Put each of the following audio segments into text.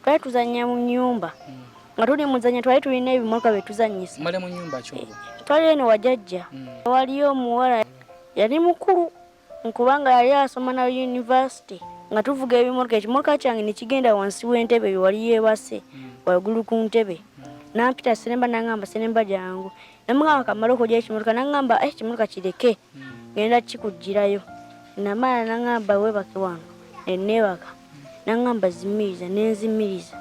Twali tuzannya mu nnyumba. Nga tuli muzannya twali tulina ebimotoka bye tuzannyisa. Mwali mu nnyumba ki olwo? Twali eno wa jjajja. Waliyo omuwala yali mukulu kubanga yali asoma na yunivasite nga tuvuga ebimotoka, ekimotoka kyange ne kigenda wansi w'entebe wali yeebase waggulu ku ntebe. Nampita Seremba n'angamba, Seremba jangu. Namugamba kamale okugyayo ekimotoka, n'angamba ekimotoka kireke ngenda kikuggyirayo. Namala n'angamba weebake wano, ne neebaka. N'angamba zimiriza, ne nzimiriza.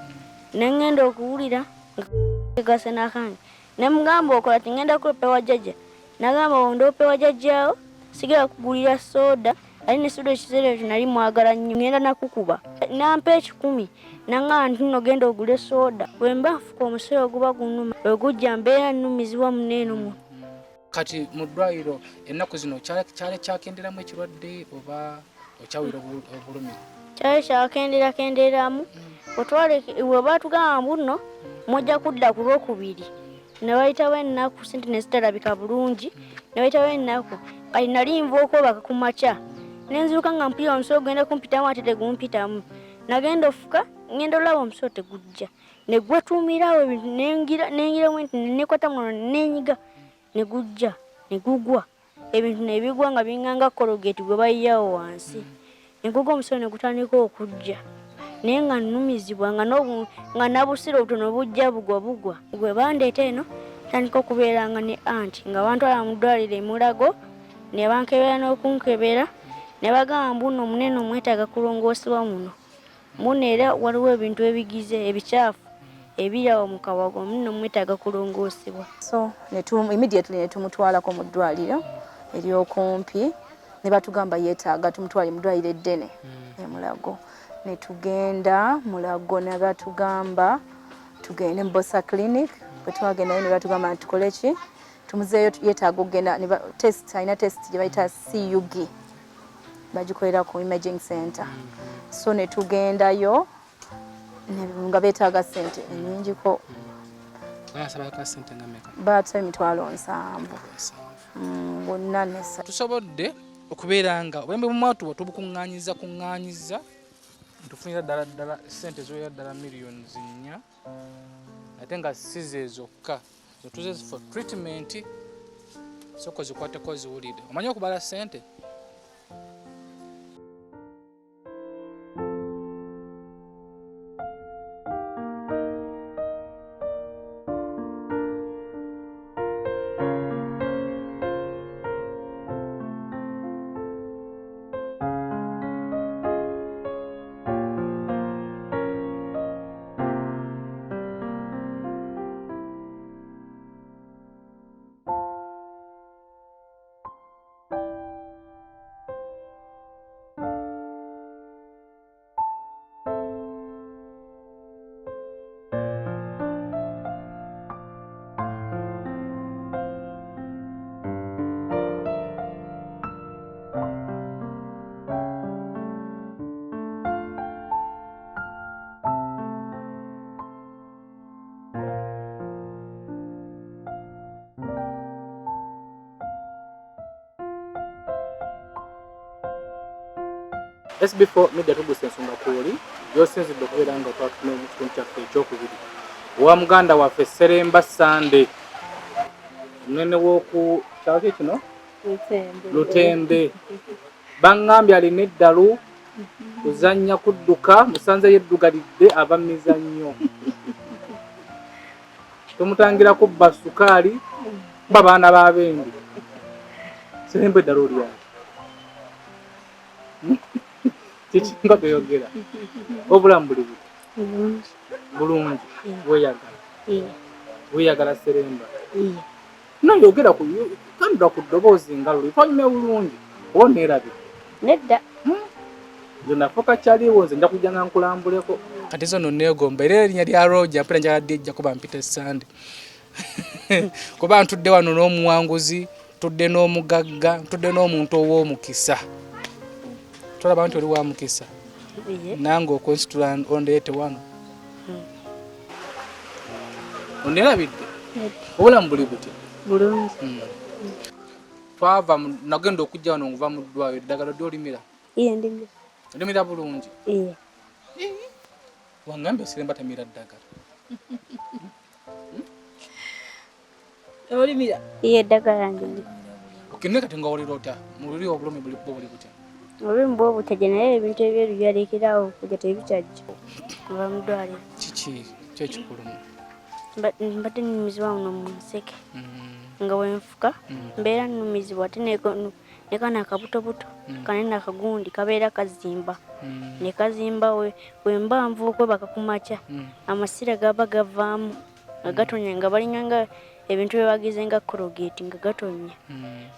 Ne ngenda okuwulira nga gase n'akange. Ne mugamba okola ki, ngenda kulopa ewa jjajja. N'agamba ondoopa ewa jjajjaawo, sigala kugulira soda, ate ne soda ekiseera ekyo nali mwagala nnyo, ngenda nakukuba. N'ampa 100, n'angamba nti nno genda ogule soda. Bwe mba nfuka omusolo guba gunnuma, bwe gujja mbeera nnumizibwa muno eno muno. Kati mu ddwaliro ennaku zino kyali kyakenderamu ekirwadde oba okyawulira obulumi? Kyali kyakenderakendereramu. Bwe baatugamba mbu nno mujja kudda ku Lwokubiri, ne wayitawo ennaku ssente ne zitalabika bulungi, ne wayitawo ennaku. Kati nali nva okwebaka ku makya, ne nzuuka nga mpulira omusolo gugenda kumpitamu ate tegumpitamu. Nagenda ofuka, ngenda olaba omusolo tegujja. Ne gwetuumirawo ebintu, nengiramu nti ne neekwata muno ne nyiga, ne gujja, ne gugwa. Ebintu ne bigwa nga binganga Colgate gwe bayiyawo wansi. Ne gugwa omusolo ne gutandika okujja. Naye nga nnumizibwa nga nabusiro obutono bujja bugwa bugwa. Bwe bandeeta eno, ntandika okubeeranga ne anti nga bantwala mu ddwaliro e Mulago, ne bankebera n'okunkebera, ne bagamba mbu nno munene mwetaaga kulongoosebwa muno. Muno era waliwo ebintu ebigize ebikyafu ebiri awo mu kawago, muno mwetaaga kulongoosebwa. So immediately ne tumutwalako mu ddwaliro ery'okumpi, ne batugamba yeetaaga tumutwale mu ddwaliro eddene e Mulago. Ne tugenda Mulago ne batugamba tugende mu Bosa Clinic. Bwe twagendayo ne batugamba nti tukole ki, tumuzeeyo, yeetaaga okugenda ne test, alina test gye bayita CUG, bagikolera ku imaging center. So ne tugendayo nga beetaaga ssente ennyingiko. Ssente nga mmeka? Baatuwa 700,000. Bonna nesa. Tusobodde okubeera nga obuyambi bwemwatuwa tubukuŋŋaanyiza kuŋŋaanyiza, ntufunira ddala ddala ssente ziwerera ddala miliyoni 4, ate nga si ze zokka zotuze for treatment. Sooka ozikwateko ziwulire. Omanyi okubala ssente? SB4 Media tugusa ensonga kwoli gyosinzidde okubeera nga otwatuna mu kitundu kyaffe ekyokubiri owa muganda waffe Seremba Sande, omunene w'oku kyalo ki kino Lutembe. Baŋŋambye alina eddalu kuzannya kudduka, musanze yeddugalidde ava mu mizannyo. Tomutangira kubba sukaali kuba baana b'abendi. Seremba, eddalu olyaki? Kikinga toyogera. Obulamu buli buti? Bulungi. Weeyagala? Weeyagala, Seremba? Noyogera ku tandula ku ddoboozi nga luli twanyumya bulungi, oba oneerabidde? Nedda. Nze nafuuka kyaliwo, nze nja kujja nga nkulambuleko. Kati zo no neegomba era erinnya lya Roger mpera njagala ddi ejja kuba mpita Sande, kuba ntudde wano n'omuwanguzi, ntudde n'omugagga, ntudde n'omuntu ow'omukisa. Tolaba nti oli wa mukisa nange okwensitula ondeete wano? Oneerabidde? Obulamu buli butya? Bulungi. Twava nagenda okujja wano nguva mu ddwaliro. Eddagala ddi olimira? Iye, ndimira. Olimira bulungi? Iye. Wangambye Sseremba tamira ddagala. Olimira? Iye, eddagala njiri. Okay, naye kati nga owulira otya? Mululi obulumi buli bwo buli butya? Obulumi bwo butajja, naye ebintu ebyeru byalekerawo okujja, tebikyajja kuva mu ddwaliro. Kiki ki ekikuluma? Mbadde nnumizibwa muno mu nseke nga wenfuka mbeera nnumizibwa, ate ne kano akabutobuto kanene akagundi kabeera kazimba ne kazimba. Wemba nva okwebaka ku makya, amasira gaba gavaamu nga gatonya, nga balinga nga ebintu bye bagize nga Colgate nga gatonya.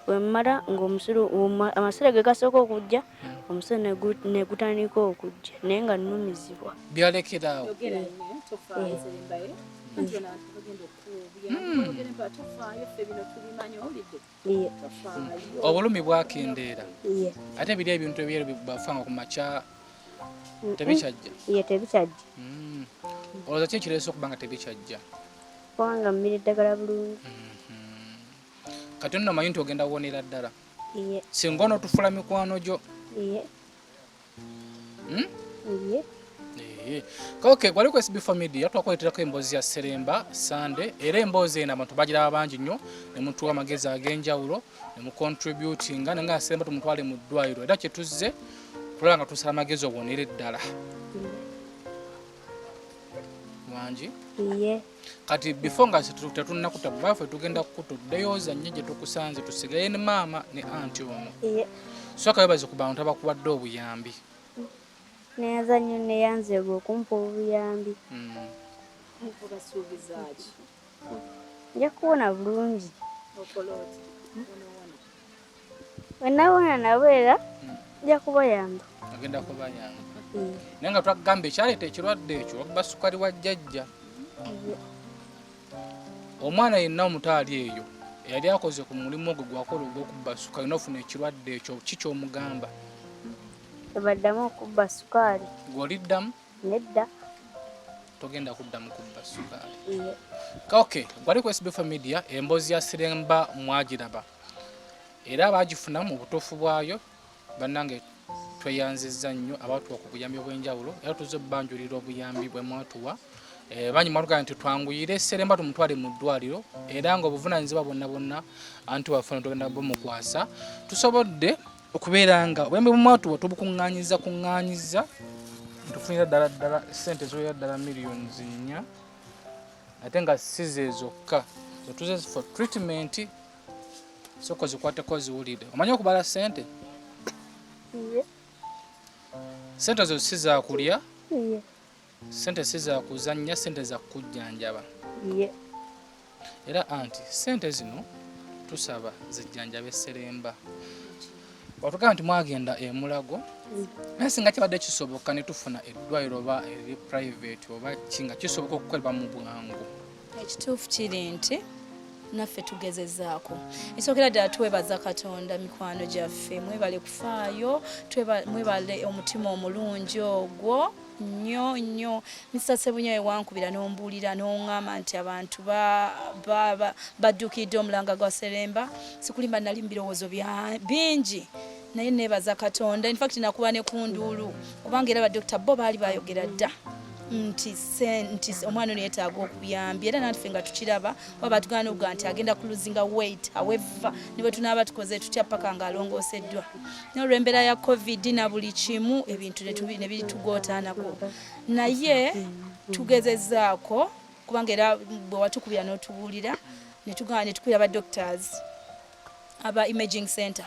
Wemmala ng'omusulo amasira ge gasooka okujja, omusolo ne gutandika okujja, naye nga nnumizibwa. Byalekeraawo? Yogera nnyo, tofaayo Serembaye. Anti bano abantu bagenda okukuwa obuyambi. Oyogere mpa, tofaayo, ffe bino tubimanyi, owulidde? Iye. Tofaayo. Obulumi bwakendeera? Iye. Ate biri ebintu ebyeru bafanga ku makya tebikyajja? Iye, tebikyajja. Olowooza ki ekireese okuba nga tebikyajja? Kubanga mmira eddagala bulungi. Kati nno omanyi nti ogenda wonera ddala? Iye. Singa onootufula mikwano gyo. Iye. Hmm? Iye. Okay, gwali ku SB4 Media, twakuleeterako emboozi ya Sseremba Sande, era emboozi eno abantu bagiraba bangi nnyo ne mutuwa amagezi ag'enjawulo ne mucontributinga naye nga Sseremba tumutwale mu ddwaliro, era kye tuzze kulaba nga tusala amagezi owonere ddala. Wangi? Iye. Kati before nga tetunnakuta, baffe tugenda kukutuddeyo ozannye gye tukusanze, tusigaye ne maama ne anti ono. Iye. Sooka weebaze ku bantu abakuwadde obuyambi. Neyanza nnyo, neyanzeegwe okumpa obuyambi. Obasuubiza ki? Nja kuwona bulungi. Okola oti onoowona? Wenawona nabo era nja kubayamba. Agenda kubayamba. Iye. Naye nga twakugamba ekyaleeta ekirwadde ekyo wakuba sukali wa jjajja. Iye. Omwana yenna omuto ali eyo eyali akoze ku mulimu ogwo gwakola ogw'okubba sukali n'ofuna ekirwadde ekyo, ki ky'omugamba? Tebaddamu okubba sukaali. Gw'oliddamu? Nedda. Togenda kuddamu kubba sukaali? Iye. Okay, gwali ku SB4 Media, emboozi ya Sseremba mwagiraba era baagifuna mu butuufu bwayo. Bannange, tweyanzizza nnyo abatuwa ku buyambi obw'enjawulo, era tuzze obbanjulira obuyambi bwe mwatuwa. Bangi mwatugamba nti twanguyire Sseremba tumutwale mu ddwaliro, era nga obuvunaanyizibwa bwonna bwonna anti waffe tugenda bumukwasa. Tusobodde okubeera nga obuyambi bwe mwatuwa tubukuŋŋaanyiza kuŋŋaanyiza, tufunira ddala ddala ssente ziwerera ddala miliyoni 4, ate nga si ze zokka zetuze for treatment. Sooka ozikwateko ziwulire. Omanyi okubala ssente? Iye. Ssente zo si za kulya. Iye. Ssente si za kuzannya, ssente za kujjanjaba. Iye. Era anti ssente zino tusaba zijjanjabe Sseremba. Watugamba nti mwagenda e Mulago, naye singa kibadde kisoboka ne tufuna eddwaliro oba eri private oba ki nga kisoboka okukolebwa mu bwangu? Ekituufu kiri nti naffe tugezezaako. Esookera ddala twebaza Katonda. Mikwano gyaffe, mwebale kufaayo, mwebale omutima omulungi ogwo nnyo nnyo. Mr Sebunya, wewankubira n'ombuulira n'oŋŋamba nti abantu badduukiridde omulanga gwa Seremba, sikulimba, nali mu birowoozo bingi, naye neebaza Katonda. Infact nakuba ne ku nduulu, kubanga era badokita bo baali bayogera dda nti omwana ono yeetaaga okuyambi, era naffe nga tukiraba oba batugana okuga nti agenda ku losinga weight. However, ne bwe tunaaba tukoze tutya, paka ng'alongooseddwa, naye olw'embeera ya COVID na buli kimu, ebintu ne bitugootaanako, naye tugezezaako, kubanga era bwe watukubira n'otubuulira, ne tugamba ne tukubira ba doctors aba imaging center,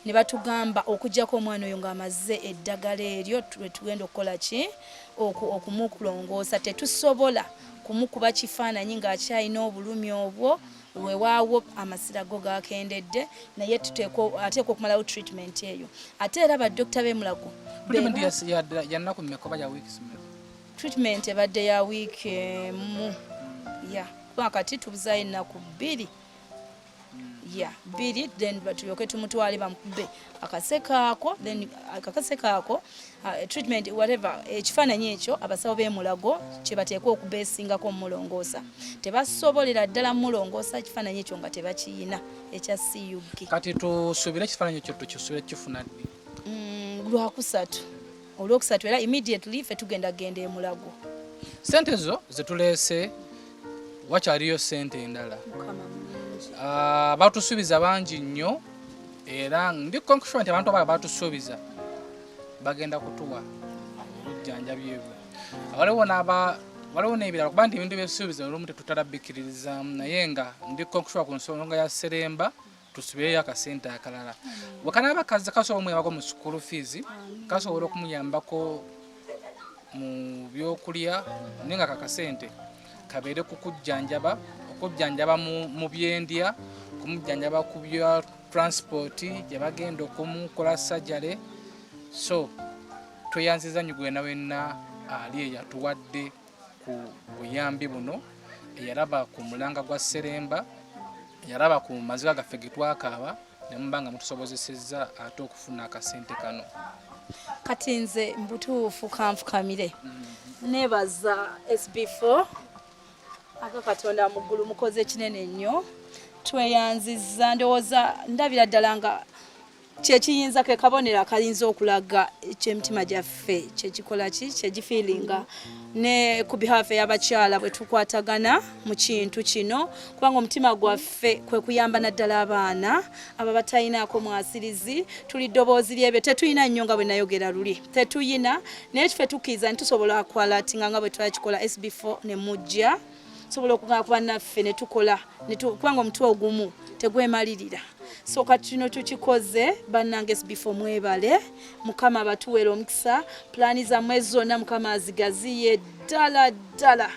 ne batugamba okuggyako omwana oyo ng'amaze eddagala eryo lwe tugenda okukola ki, okumukulongoosa. Tetusobola kumukuba kifaananyi ng'akyalina obulumi obwo. Weewaawo amasira go gakendedde, naye ateekwa okumalawo treatment eyo. Ate era badokita b'emulago Treatment ya nnaku mmeka oba ya weeks mmeka? Treatment ebadde ya wiiki emu, ya kuba kati tubuzaayo ennaku 2, ya 2, then tulyoke tumutwale bamukube akasekaako, then akasekaako, treatment, whatever, ekifaananyi ekyo abasawo b'emulago kye bateekwa okubeesingako omulongoosa. Tebasobolera ddala mulongoosa ekifaananyi ekyo nga tebakiyina ekya CUG. Kati tusuubire ekifaananyi ekyo tukisuubire kifuna ddi? Lwakusatu, olwokusatu, era immediately ffe tugenda genda emulago. Sente zo zetuleese, wakyaliyo sente endala. Ah, batusuubiza bangi nnyo, era ndi conclusion nti abantu abala batusuubiza bagenda kutuwa obujjanjabi ebwo. Waliwo n'aba, waliwo n'ebirala, kuba nti ebintu byesuubiza olumu tetutala bikkiririzaamu, naye nga ndi conclusion ku nsonga ya Seremba tusubireyo akasente akalala. Bwekanaaba kaze kasobola omuyambako mu school fees, kasobola okumuyambako mu byokulya, naye nga kakasente kabeere ku kujjanjaba, okujjanjaba mu byendya, kumujjanjaba ku bya transport gye bagenda okumukola sajale. So tweyanziza nnyo gwena wenna ali eyatuwadde ku buyambi buno, eyalaba ku mulanga gwa Seremba, eyalaba ku maziga gaffe ge twakaaba, ne muba nga mutusobozesezza ate okufuna akasente kano. Kati nze mbutuufu kanfukamire nebaza SB4 aka Katonda mu ggulu, mukoze ekinene nnyo, tweyanzizza. Ndowooza ndabira ddala nga kyekiyinza ke kabonero akayinza okulaga ekyemitima gyaffe kyekikola ki kyegifiiringa ne ku behalf y'abakyala bwe tukwatagana mu kintu kino, kubanga omutima gwaffe kwe kuyamba naddala abaana abo batalinaako mwasirizi. Tuli ddoboozi lyebyo, tetulina nnyo nga bwe nayogera luli, tetuyina, naye kife tukkiriza nti tusobola kwalatinga nga bwe twakikola SB4 ne mujja tusobola okugamba ku bannaffe ne tukola, kubanga omutwe ogumu tegwemalirira. So kati kino tukikoze, bannange SB4 mwebale, Mukama abatuweera omukisa, pulaani zammwe zonna Mukama azigaziye ddala ddala.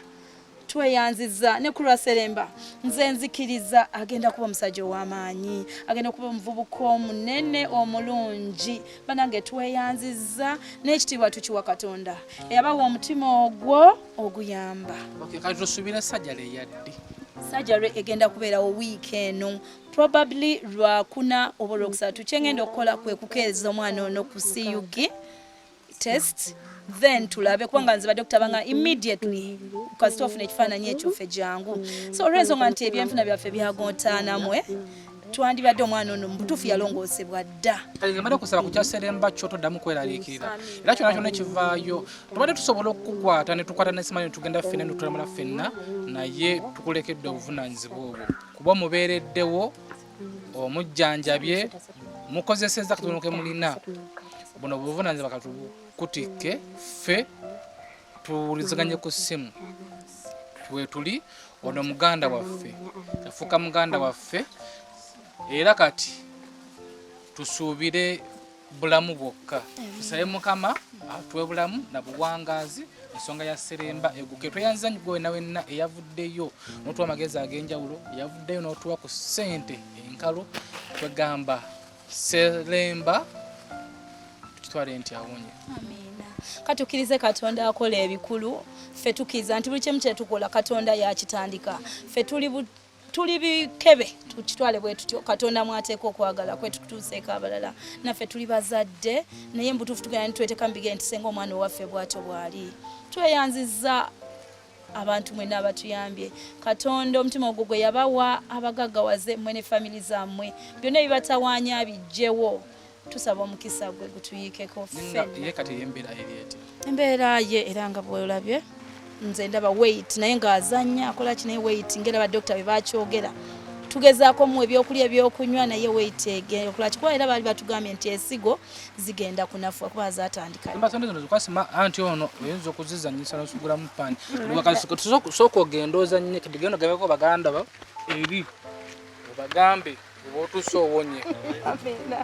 Tweyanziza ne ku lwa Seremba, nze nzikiriza agenda kuba omusajja ow'amaanyi, agenda kuba omuvubuka omunene omulungi. Banange tweyanziza n'ekitiibwa tukiwa Katonda eyabawa omutima ogwo oguyamba. Okay, kati tusuubire sajjala eyaddi? Sajjala egenda kubeerawo wiiki eno, probably lwakuna oba olwokusatu. Kyengenda okukola kwe kukeeza omwana ono ku CUG test, then tulabe, kubanga nze badokita banga immediately kasita ofuna ekifaananyi ekyo ffe jangu. So olw'ensonga nti ebyenfuna byaffe byagontaanamwe, twandibadde omwana ono mu butuufu yalongoosebwa dda. Kale nze mbadde kusaba ku kya Seremba kyo toddamu kweraliikirira, era kyonna kyonna ekivaayo tubadde tusobola okukukwata ne tukwata nesimanyi ne tugenda ffenna ne tulamula ffenna, naye tukulekedde obuvunaanyizibwa obwo kuba omubeereddewo, omujjanjabye, mukozesezza katono ke mulina. Buno obuvunaanyizibwa katukutikke ffe tuwuliziganye ku ssimu wetuli. Ono muganda waffe yafuuka muganda waffe, era kati tusuubire bulamu bwokka, tusabe Mukama atuwe bulamu na buwangaazi, ensonga ya Seremba eguke. Tweyanziza nnyo gwe wenna wenna eyavuddeyo n'otuwa amagezi ag'enjawulo, eyavuddeyo n'otuwa ku ssente enkalu. Twegamba Seremba tukitwale nti awonye. Amiina. Katukkirize Katonda akola ebikulu. Ffe tukkiriza nti buli kimu kyetukola Katonda yakitandika, ffe tuli bikebe, tukitwale bwe tutyo. Katonda mwateeka okwagala kwe tutuuseeko abalala, naffe tuli bazadde, naye mubutuufu tugenda nitweteeka mu bigere nti senga omwana owaffe bw'atyo bw'ali. Tweyanzizza abantu mwenna abatuyambye. Katonda omutima ogwo gwe yabawa abagaggawaze mmwe ne family zammwe, byonna ebibatawaanya bijjewo. Tusaba omukisa gwe gutuyiikeko ffenna. Ye kati embeera eri etya? Embeera ye era nga bwolabye, nze ndaba weight, naye ng'azannya akola ki, naye weight ngera badokita bwe bakyogera, tugezaako mu ebyokulya ebyokunywa, naye weight okola ki, kuba era baali batugambye nti ensigo zigenda kunafuwa kuba zatandika. Sente zino zikwasima anti ono oyinza okuzizanyisa nosugulamu pani. Sooka ogenda ozanye, kati genda ogabeko baganda bo eri obagambe oba otuuse owonye,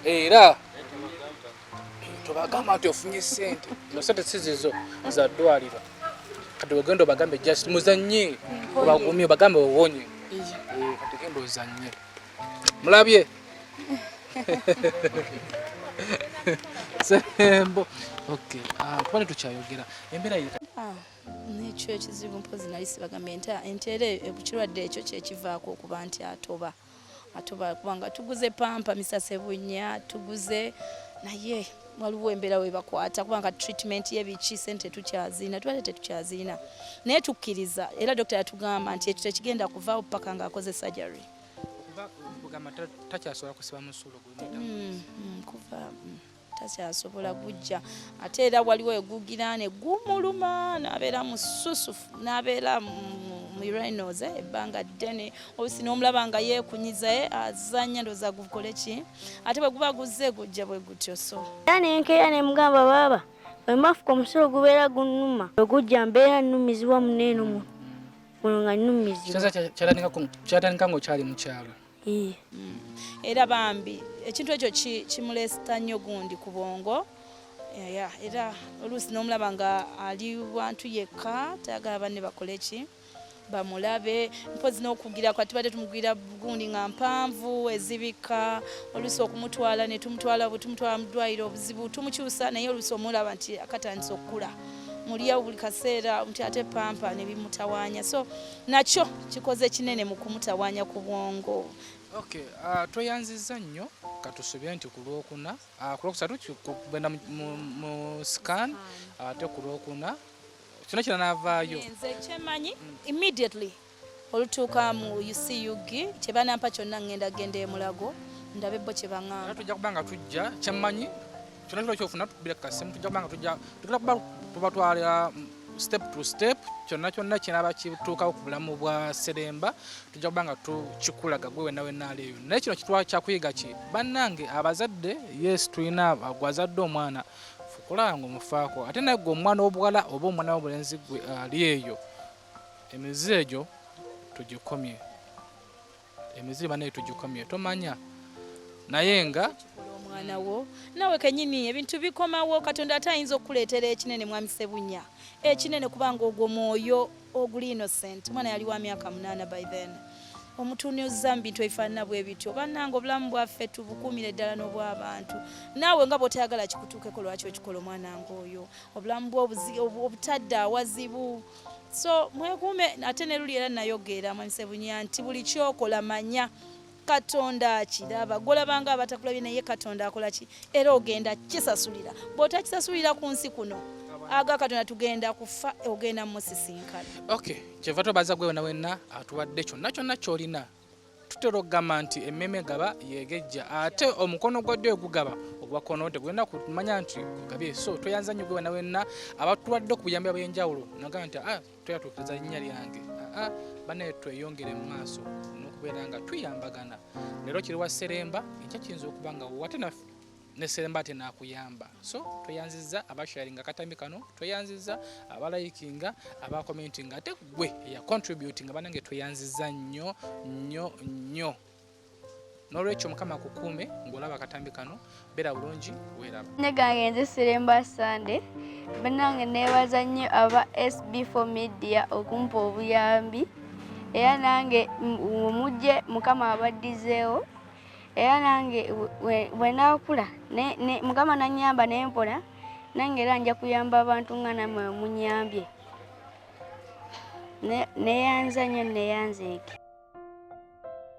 era tobagamba nti ofunye sente. No sente si zizo, za ddwaliro. Kati ogenda obagambe just muzanye, obagumye, obagambe owonye. Kati genda ozanye. Mulabye Sembo. Okay, tubadde tukyayogera embeera ye. Nekyo ekizibu mpozi nali sibagambye nti enteera ekirwadde ekyo kyekivaako okuba nti atoba atoba, kubanga tuguze pampa misase bunya tuguze, naye waliwo embeera webakwata, kubanga treatment yebiki sente tukyazirina, tubadde tetukyazirina, naye tukkiriza. Era dokita yatugamba nti ekyo tekigenda kuvaawo paka ng'akoze surgery. Kugamba takyasobola kusiba musulo. Kuva Takyasobola gujja. Ate era waliwo egugira ne gumuluma n'abeera mususufu, n'abeera mu rhinos ebbanga ddene. Oluusi n'omulaba nga yeekunyiza, azannya, ndowooza gukole ki, ate bwe guba guzze gujja bwe gutyo. So Era nenkeera ne mugamba, baaba, bwe mbafuka omusolo gubeera gunnuma, bwe gujja mbeera nnumizibwa muneeno muno nga nnumizibwa. Kyatandika ng'okyali mu kyalo? Iye. Era bambi ekintu ekyo kimuleesita nnyo gundi ku bwongo. Era oluusi n'omulaba nga ali wantu yekka, tayagala banne bakole ki, bamulabe. Mpozi n'okugira kwa tubadde tumugwira gundi nga mpanvu ezibika, oluusi okumutwala ne tumutwala, bwe tumutwala mu ddwaliro obuzibu tumukyusa, naye oluusi omulaba nti akatandise okukula mulya buli kaseera nti ate pampa ne bimutawaanya. So nakyo kikoze kinene mu kumutawaanya ku bwongo. Okay, tweyanzizza nnyo. Katusubire nti ku lwokuna, ku lwokusatu kugenda mu scan, ate ku lwokuna kyonna kiranaavaayo. Nze kyemanyi, immediately olutuuka mu UCUG, kyebanampa kyonna ngenda genda emulago ndabe bo kye baŋŋamba. Era tujja kuba nga tujja, kyemmanyi kyonna kyonna kyofuna tukubira kasimu, tujja kuba nga tujja, tugenda kuba tubatwalira step to step kyonna kyonna kinaaba kituukawo ku bulamu bwa Seremba, tujja kuba nga tukikulaga gwe wenna wenna ali eyo. Naye kino kitwa kyakuyiga ki bannange abazadde? Yes, tulina gwazadde omwana, fukulaba nga omufaako, ate naye gwe omwana obuwala oba omwana w'obulenzi gwe ali eyo, emize egyo tugikomye, emize banaye tugikomye. Tomanya naye nga omwana wo nawe kenyini ebintu bikomawo. Katonda ate ayinza okukuleetera ekinene, mwami Sebunya, ekinene, kubanga ogwo mwoyo oguli innocent. Omwana yali wa myaka 8 by then, omutunuza mu bintu ebifaanana bwe bityo. Bannange, obulamu bwaffe tubukuumire ddala n'obw'abantu. Naawe nga bw'otayagala kikutuukeko, lwaki okikola omwana ng'oyo? Obulamu bwe obutadde awazibu. So mwekuume. Ate ne luli era nayogera, mwami Sebunya, nti buli kyokola manya Katonda akiraba. Gwolabanga abatakulabye, naye Katonda akola ki? Era ogenda kisasulira. Bw'otakisasulira ku nsi kuno, aga Katonda tugenda kufa, ogenda musisinkana. Okay, kyeva tobaza gwe wena wenna atuwadde kyonna kyonna kyolina. Tutera okugamba nti emmeme gaba yegejja, ate omukono gwa ddyo gugaba, ogwa kkono tegulina kumanya nti gugabye. So tweyanza nnyo gwe wena wenna abatuwadde ku buyambi abw'enjawulo, nagamba nti toyatuukiriza linnya lyange. Banaye tweyongere mu maaso n'okubeera nga tuyambagana. Leero kiri wa Seremba, enkya kiyinza okuba nga wate naffe ne Seremba ate n'akuyamba. So tweyanzizza abasharinga akatambi kano, tweyanzizza abalayikinga, abakomentinga, ate gwe eyacontributinga. Banange, tweyanzizza nnyo nnyo nnyo. N'olwekyo Mukama akukuume ng'olaba akatambi kano. Beera bulungi, weeraba. Ne gange nze Seremba Sande. Bannange, neebaza nnyo aba SB4 Media okumpa obuyambi, era nange mujje Mukama abaddizeewo. Era nange bwe naakula, Mukama nanyamba nempola, nange era nja kuyamba abantu nga nammwe munyambye. Neyanza nnyo, neyanzeeke.